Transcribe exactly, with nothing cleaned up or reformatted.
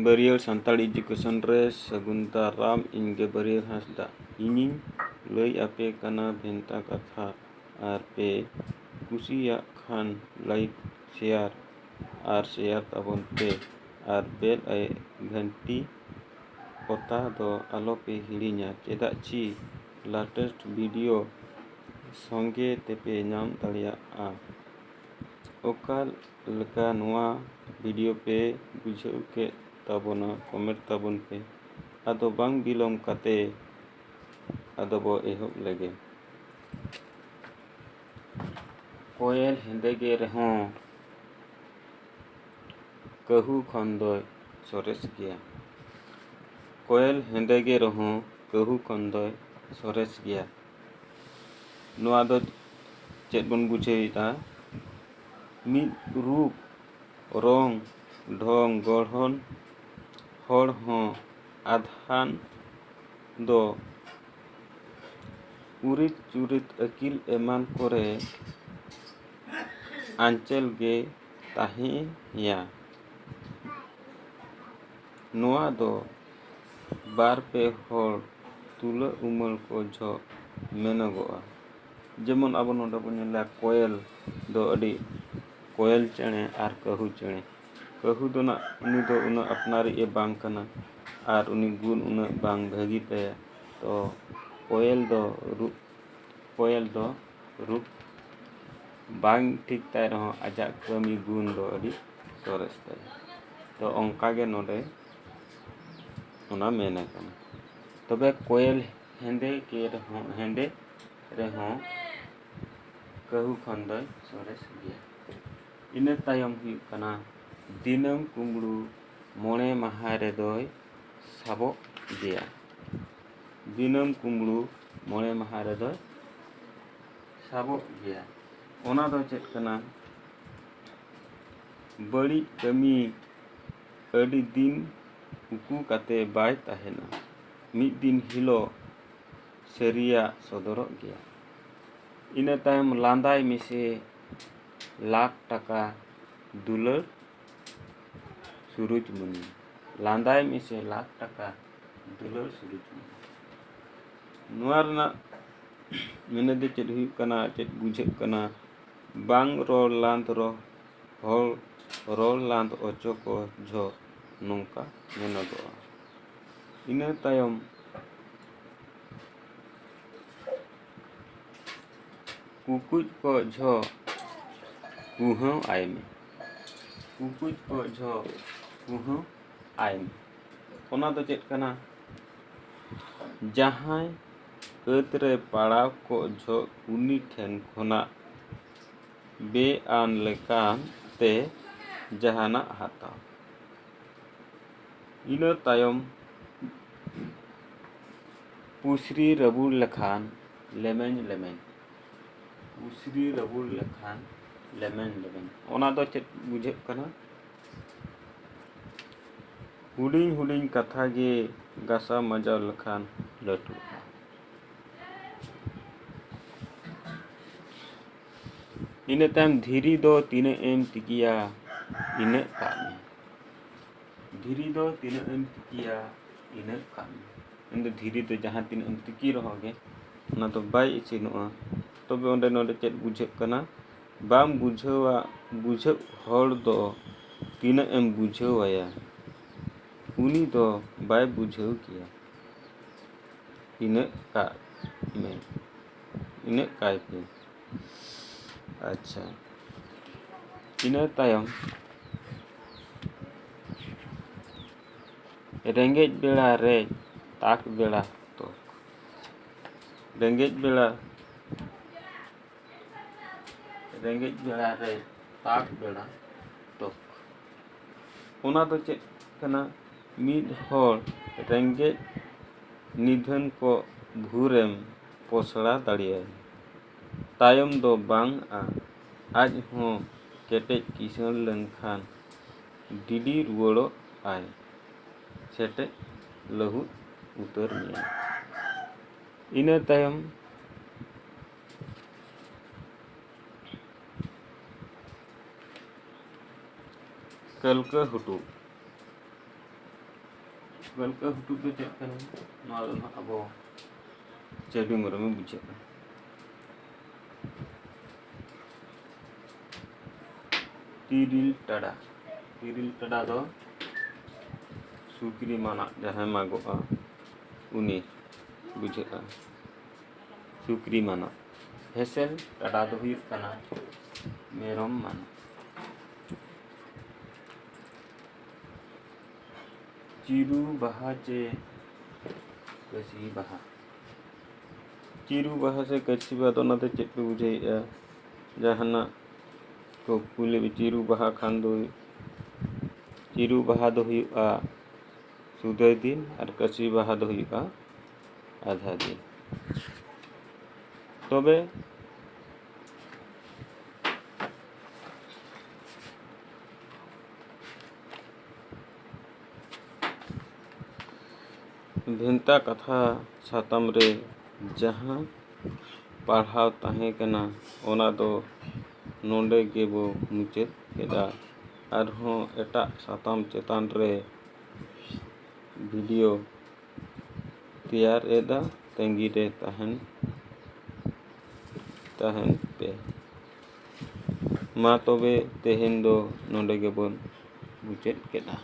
ᱵᱟᱹᱨᱭᱟᱹᱲ Santal education ᱨᱮ ᱥᱟᱹᱜᱩᱱ ᱫᱟᱨᱟᱢ᱾ ᱤᱧ ᱜᱮ ᱵᱟᱹᱨᱭᱟᱹᱲ ᱦᱟᱸᱥᱫᱟ᱾ ᱤᱧᱤᱧ ᱞᱟᱹᱭ ᱟᱯᱮ ᱠᱟᱱᱟ ᱵᱷᱮᱱᱛᱟ ᱠᱟᱛᱷᱟ᱾ ᱟᱨ ᱯᱮ ᱠᱩᱥᱤᱭᱟᱜ ᱠᱷᱟᱱ ᱞᱟᱭᱤᱠ, ᱥᱮᱭᱟᱨ ᱟᱨ ᱥᱮᱭᱟᱨ ᱛᱟᱵᱚᱱ ᱯᱮ᱾ ᱟᱨ ᱵᱮᱞ ᱟᱭ ᱜᱷᱟᱱᱴᱤ ᱚᱛᱟ ᱫᱚ ᱟᱞᱚ ᱯᱮ ᱦᱤᱲᱤᱧᱟ, ᱪᱮᱫᱟᱜ ᱪᱤ latest video ᱥᱚᱸᱜᱮ ᱛᱮᱯᱮ ᱧᱟᱢ ᱫᱟᱲᱮᱭᱟᱜᱼᱟ᱾ ᱚᱠᱟ ᱞᱮᱠᱟ ᱱᱚᱣᱟ video ᱯᱮ ᱵᱩᱡᱷᱟᱹᱣ ᱠᱮᱫ ᱛᱟᱵᱚᱱᱟ, comment ᱛᱟᱵᱚᱱ ᱯᱮ᱾ ᱟᱫᱚ ᱵᱟᱝ ᱵᱤᱞᱚᱢ ᱠᱟᱛᱮ ᱟᱫᱚ ᱵᱚ ᱮᱦᱚᱵ ᱞᱮᱜᱮ᱾ ᱠᱚᱭᱮᱞ ᱦᱮᱸᱫᱮ ᱜᱮ ᱨᱮᱦᱚᱸ ᱠᱟᱹᱦᱩ ᱠᱷᱚᱱ ᱫᱚᱭ ᱥᱚᱨᱮᱥ ᱜᱮᱭᱟ᱾ ᱠᱚᱭᱮᱞ ᱦᱮᱸᱫᱮ ᱜᱮ ᱨᱮᱦᱚᱸ ᱠᱟᱹᱦᱩ ᱠᱷᱚᱱ ᱫᱚᱭ ᱥᱚᱨᱮᱥ ᱜᱮᱭᱟ᱾ ᱱᱚᱣᱟ ᱫᱚ ᱪᱮᱫ ᱵᱚᱱ ᱵᱩᱡᱷᱟᱹᱣᱮᱫᱟ? ᱢᱤᱫ ᱨᱩᱯ, ᱨᱚᱝ, ᱰᱷᱚᱝ, ᱜᱚᱲᱦᱚᱱ ᱦᱚᱲ ᱦᱚᱸ ᱟᱫᱷᱟᱱ ᱫᱚ ᱩᱨᱤᱫ ᱪᱩᱨᱤᱫ ᱟᱹᱠᱤᱞ ᱮᱢᱟᱱ ᱠᱚᱨᱮ ᱟᱧᱪᱮᱞ ᱜᱮ ᱛᱟᱦᱮᱸᱭᱟ᱾ ᱱᱚᱣᱟ ᱫᱚ ᱵᱟᱨ ᱯᱮ ᱦᱚᱲ ᱛᱩᱞᱟᱹ ᱩᱢᱟᱹᱲ ᱠᱚ ᱡᱚᱦᱚᱜ ᱢᱮᱱᱚᱜᱚᱜᱼᱟ᱾ ᱡᱮᱢᱚᱱ ᱟᱵᱚ ᱱᱚᱰᱮ ᱵᱚᱱ ᱧᱮᱞᱟ ᱠᱚᱭᱮᱞ ᱫᱚ ᱟᱹᱰᱤ, ᱠᱚᱭᱮᱞ ᱪᱮᱬᱮ ᱟᱨ ᱠᱟᱹᱦᱩ ᱪᱮᱬᱮ᱾ ᱠᱟᱹᱦᱩ ᱫᱚ ᱱᱟᱜ ᱩᱱᱤ ᱫᱚ ᱩᱱᱟᱹᱜ ᱟᱯᱱᱟᱨᱤᱡ ᱮ ᱵᱟᱝ ᱠᱟᱱᱟ ᱟᱨ ᱩᱱᱤ ᱜᱩᱱ ᱩᱱᱟᱹᱜ ᱵᱟᱝ ᱵᱷᱟᱹᱜᱤ ᱛᱟᱭᱟ᱾ ᱛᱚ ᱠᱚᱭᱮᱞ ᱫᱚ ᱨᱩᱯ, ᱠᱚᱭᱮᱞ ᱫᱚ ᱨᱩᱯ ᱵᱟᱝ ᱴᱷᱤᱠ ᱛᱟᱭ ᱨᱮᱦᱚᱸ ᱟᱡᱟᱜ ᱠᱟᱹᱢᱤ ᱜᱩᱱ ᱫᱚ ᱟᱹᱰᱤ ᱥᱚᱨᱮᱥ ᱛᱟᱭᱟ᱾ ᱛᱚ ᱚᱱᱠᱟ ᱜᱮ ᱱᱚᱰᱮ ᱚᱱᱟ ᱢᱮᱱ ᱟᱠᱟᱱᱟ᱾ ᱛᱚᱵᱮ ᱠᱚᱭᱮᱞ ᱦᱮᱸᱫᱮ ᱜᱮ ᱨᱮᱦᱚᱸ, ᱦᱮᱸᱫᱮ ᱨᱮᱦᱚᱸ ᱠᱟᱹᱦᱩ ᱠᱷᱚᱱ ᱫᱚᱭ ᱥᱚᱨᱮᱥ ᱜᱮᱭᱟ᱾ ᱤᱱᱟᱹ ᱛᱟᱭᱚᱢ ᱦᱩᱭᱩᱜ ᱠᱟᱱᱟ ᱫᱤᱱᱟᱹᱢ ᱠᱩᱢᱵᱽᱲᱩ ᱢᱚᱬᱮ ᱢᱟᱦᱟ ᱨᱮᱫᱚᱭ ᱥᱟᱵᱚᱜ ᱜᱮᱭᱟ᱾ ᱫᱤᱱᱟᱹᱢ ᱠᱩᱢᱵᱽᱲᱩ ᱢᱚᱬᱮ ᱢᱟᱦᱟ ᱨᱮᱫᱚᱭ ᱥᱟᱵᱚᱜ ᱜᱮᱭᱟ᱾ ᱚᱱᱟ ᱫᱚ ᱪᱮᱫ ᱠᱟᱱᱟ? ᱵᱟᱹᱲᱤᱡ ᱠᱟᱹᱢᱤ ᱟᱹᱰᱤ ᱫᱤᱱ ᱩᱠᱩ ᱠᱟᱛᱮ ᱵᱟᱭ ᱛᱟᱦᱮᱱᱟ᱾ ᱢᱤᱫ ᱫᱤᱱ ᱦᱤᱞᱳᱜ ᱥᱟᱹᱨᱤᱭᱟᱜ ᱥᱚᱫᱚᱨᱚᱜ ᱜᱮᱭᱟ᱾ ᱤᱱᱟᱹ ᱛᱟᱭᱚᱢ ᱞᱟᱸᱫᱟᱭ ᱢᱮᱥᱮ ᱞᱟᱠᱷ ᱴᱟᱠᱟ ᱫᱩᱞᱟᱹᱲ ᱥᱩᱨᱩᱡᱽᱢᱩᱱᱤ᱾ ᱞᱟᱸᱫᱟᱭ ᱢᱮᱥᱮ ᱞᱟᱠᱷ ᱴᱟᱠᱟ ᱫᱩᱞᱟᱹᱲ ᱥᱩᱨᱩᱡᱽ ᱢᱩᱨᱢᱩ᱾ ᱱᱚᱣᱟ ᱨᱮᱱᱟᱜ ᱢᱮᱱᱮᱫ ᱫᱚ ᱪᱮᱫ ᱦᱩᱭᱩᱜ ᱠᱟᱱᱟ, ᱪᱮᱫ ᱵᱩᱡᱷᱟᱹᱜ ᱠᱟᱱᱟ? ᱵᱟᱝ ᱨᱚᱲ ᱞᱟᱸᱫ ᱨᱚ-, ᱦᱚᱲ ᱨᱚᱲ ᱞᱟᱸᱫ ᱚᱪᱚ ᱠᱚ ᱡᱷᱚᱜ ᱱᱚᱝᱠᱟ ᱢᱮᱱᱚᱜᱚᱜᱼᱟ᱾ ᱤᱱᱟᱹ ᱛᱟᱭᱚᱢ ᱠᱩᱠᱩᱡ ᱠᱚᱜ ᱡᱷᱚᱜ ᱠᱩᱦᱟᱹᱣ ᱟᱭ ᱢᱮ᱾ ᱠᱩᱠᱩᱡ ᱠᱚᱜ ᱡᱷᱚᱜ ᱠᱩᱦᱟᱹᱣ ᱟᱭ ᱢᱮ᱾ ᱚᱱᱟ ᱫᱚ ᱪᱮᱫ ᱠᱟᱱᱟ? ᱡᱟᱦᱟᱸᱭ ᱠᱟᱹᱛ ᱨᱮ ᱯᱟᱲᱟᱣ ᱠᱚᱜ ᱡᱷᱚᱜ ᱩᱱᱤ ᱴᱷᱮᱱ ᱠᱷᱚᱱᱟᱜ ᱵᱮᱼᱟᱱ ᱞᱮᱠᱟᱱ ᱛᱮ ᱡᱟᱦᱟᱱᱟᱜ ᱦᱟᱛᱟᱣ᱾ ᱤᱱᱟᱹ ᱛᱟᱭᱚᱢ ᱯᱩᱥᱨᱤ ᱨᱟᱹᱵᱩᱲ ᱞᱮᱠᱷᱟᱱ ᱞᱮᱢᱮᱧ ᱞᱮᱢᱮᱧ᱾ ᱯᱩᱥᱨᱤ ᱨᱟᱹᱵᱩᱲ ᱞᱮᱠᱷᱟᱱ ᱞᱮᱢᱮᱧ ᱞᱮᱢᱮᱧ᱾ ᱚᱱᱟ ᱫᱚ ᱪᱮᱫ ᱵᱩᱡᱷᱟᱹᱜ ᱠᱟᱱᱟ? ᱦᱩᱰᱤᱧ ᱦᱩᱰᱤᱧ ᱠᱟᱛᱷᱟ ᱜᱮ ᱜᱟᱥᱟᱣ ᱢᱟᱡᱟᱣ ᱞᱮᱠᱷᱟᱱ ᱞᱟᱹᱴᱩᱜᱼᱟ᱾ ᱤᱱᱟᱹ ᱛᱟᱭᱚᱢ ᱫᱷᱤᱨᱤ ᱫᱚ ᱛᱤᱱᱟᱹᱜ ᱮᱢ ᱛᱤᱠᱤᱭᱟ, ᱤᱱᱟᱹᱜ ᱠᱟᱜ ᱢᱮ᱾ ᱫᱷᱤᱨᱤ ᱫᱚ ᱛᱤᱱᱟᱹᱜ ᱮᱢ ᱛᱤᱠᱤᱭᱟ, ᱤᱱᱟᱹᱜ ᱠᱟᱜ ᱢᱮ᱾ ᱢᱮᱱᱫᱚ ᱫᱷᱤᱨᱤ ᱫᱚ ᱡᱟᱦᱟᱸ ᱛᱤᱱᱟᱹᱜ ᱮᱢ ᱛᱤᱠᱤ ᱨᱮᱦᱚᱸ ᱜᱮ, ᱚᱱᱟ ᱫᱚ ᱵᱟᱭ ᱤᱥᱤᱱᱚᱜᱼᱟ᱾ ᱛᱚᱵᱮ ᱚᱸᱰᱮ ᱱᱚᱰᱮ ᱪᱮᱫ ᱵᱩᱡᱷᱟᱹᱜ ᱠᱟᱱᱟ? ᱵᱟᱢ ᱵᱩᱡᱷᱟᱹᱣᱟ, ᱵᱩᱡᱷᱟᱹᱜ ᱦᱚᱲ ᱫᱚ ᱛᱤᱱᱟᱹᱜ ᱮᱢ ᱵᱩᱡᱷᱟᱹᱣᱟᱭᱟ, ᱩᱱᱤ ᱫᱚ ᱵᱟᱭ ᱵᱩᱡᱷᱟᱹᱣ ᱜᱮᱭᱟ᱾ ᱤᱱᱟᱹᱜ ᱠᱟᱜ ᱢᱮ, ᱤᱱᱟᱹᱜ ᱠᱟᱭ ᱯᱮ᱾ ᱟᱪᱪᱷᱟ, ᱤᱱᱟᱹ ᱛᱟᱭᱚᱢ ᱨᱮᱸᱜᱮᱡ ᱵᱮᱲᱟ ᱨᱮ ᱛᱟᱠ ᱵᱮᱲᱟ ᱛᱚᱠ᱾ ᱨᱮᱸᱜᱮᱡ ᱵᱮᱲᱟ, ᱨᱮᱸᱜᱮᱡ ᱵᱮᱲᱟ ᱨᱮ ᱛᱟᱠ ᱵᱮᱲᱟ ᱛᱚᱠ᱾ ᱚᱱᱟ ᱫᱚ ᱪᱮᱫ ᱠᱟᱱᱟ? ᱢᱤᱫ ᱦᱚᱲ ᱨᱮᱸᱜᱮᱡ ᱱᱤᱫᱷᱟᱹᱱ ᱠᱚᱜ ᱵᱷᱩᱨᱮᱢ ᱯᱚᱥᱲᱟ ᱫᱟᱲᱮᱭᱟᱭᱟ᱾ ᱛᱟᱭᱚᱢ ᱫᱚ ᱵᱟᱝᱼᱟ, ᱟᱡ ᱦᱚᱸ ᱠᱮᱴᱮᱡ ᱠᱤᱥᱟᱹᱬ ᱞᱮᱱᱠᱷᱟᱱ ᱰᱤᱰᱤ ᱨᱩᱣᱟᱹᱲᱚᱜ ᱟᱭ, ᱥᱮᱴᱮᱡ ᱞᱟᱹᱦᱩᱫ ᱩᱛᱟᱹᱨ ᱢᱮᱭᱟᱭ᱾ ᱤᱱᱟᱹ ᱛᱟᱭᱚᱢ ᱠᱟᱹᱞᱠᱟᱹ ᱦᱩᱴᱩᱜ᱾ ᱜᱟᱹᱞᱠᱟᱹ ᱦᱩᱴᱩᱜ ᱫᱚ ᱪᱮᱫ ᱠᱟᱱᱟ? ᱱᱚᱣᱟ ᱫᱚ ᱱᱟᱦᱟᱜ ᱟᱵᱚ ᱪᱟᱹᱰᱤ ᱢᱩᱨᱢᱩ ᱵᱩᱡᱷᱟᱹᱜᱼᱟ᱾ ᱛᱤᱨᱤᱞ ᱴᱟᱰᱟ᱾ ᱛᱤᱨᱤᱞ ᱴᱟᱰᱟ ᱫᱚ ᱥᱩᱠᱨᱤ ᱢᱟᱱᱟᱜ ᱡᱟᱦᱟᱸᱭ ᱢᱟᱜᱚᱜᱼᱟ, ᱩᱱᱤ ᱵᱩᱡᱷᱟᱹᱜᱼᱟ᱾ ᱥᱩᱠᱨᱤ ᱢᱟᱱᱟᱜ᱾ ᱦᱮᱸᱥᱮᱞ ᱴᱟᱰᱟ ᱫᱚ ᱦᱩᱭᱩᱜ ᱠᱟᱱᱟ ᱢᱮᱨᱚᱢ ᱢᱟᱱᱟᱜ᱾ ᱪᱤᱨᱩ ᱵᱟᱦᱟ ᱪᱮ ᱠᱟᱹᱥᱤ ᱵᱟᱦᱟ? ᱪᱤᱨᱩ ᱵᱟᱦᱟ ᱥᱮ ᱠᱟᱹᱥᱤ ᱵᱟᱦᱟ ᱫᱚ ᱚᱱᱟᱛᱮ ᱪᱮᱫ ᱯᱮ ᱵᱩᱡᱷᱟᱹᱣᱮᱫᱼᱟ? ᱡᱟᱦᱟᱱᱟᱜ ᱠᱚ ᱠᱩᱞᱤ, ᱪᱤᱨᱩ ᱵᱟᱦᱟ ᱠᱷᱟᱱ ᱫᱚ, ᱪᱤᱨᱩ ᱵᱟᱦᱟ ᱫᱚ ᱦᱩᱭᱩᱜᱼᱟ ᱥᱩᱫᱟᱹᱭ ᱫᱤᱱ ᱟᱨ ᱠᱟᱹᱥᱤ ᱵᱟᱦᱟ ᱫᱚ ᱦᱩᱭᱩᱜᱼᱟ ᱟᱫᱷᱟ ᱫᱤᱱ᱾ ᱛᱚᱵᱮ ᱵᱷᱮᱱᱛᱟ ᱠᱟᱛᱷᱟ ᱥᱟᱛᱟᱢ ᱨᱮ ᱡᱟᱦᱟᱸ ᱯᱟᱲᱦᱟᱣ ᱛᱟᱦᱮᱸ ᱠᱟᱱᱟ, ᱚᱱᱟ ᱫᱚ ᱱᱚᱰᱮ ᱜᱮᱵᱚ ᱢᱩᱪᱟᱹᱫ ᱠᱮᱫᱟ᱾ ᱟᱨᱦᱚᱸ ᱮᱴᱟᱜ ᱥᱟᱛᱟᱢ ᱪᱮᱛᱟᱱ ᱨᱮ ᱵᱷᱤᱰᱤᱭᱳ ᱛᱮᱭᱟᱨ ᱮᱫᱟ, ᱛᱟᱺᱜᱤ ᱨᱮ ᱛᱟᱦᱮᱱ, ᱛᱟᱦᱮᱱ ᱯᱮ᱾ ᱢᱟ ᱛᱚᱵᱮ ᱛᱮᱦᱮᱧ ᱫᱚ ᱱᱚᱰᱮ ᱜᱮᱵᱚᱱ ᱢᱩᱪᱟᱹᱫ ᱠᱮᱫᱟ᱾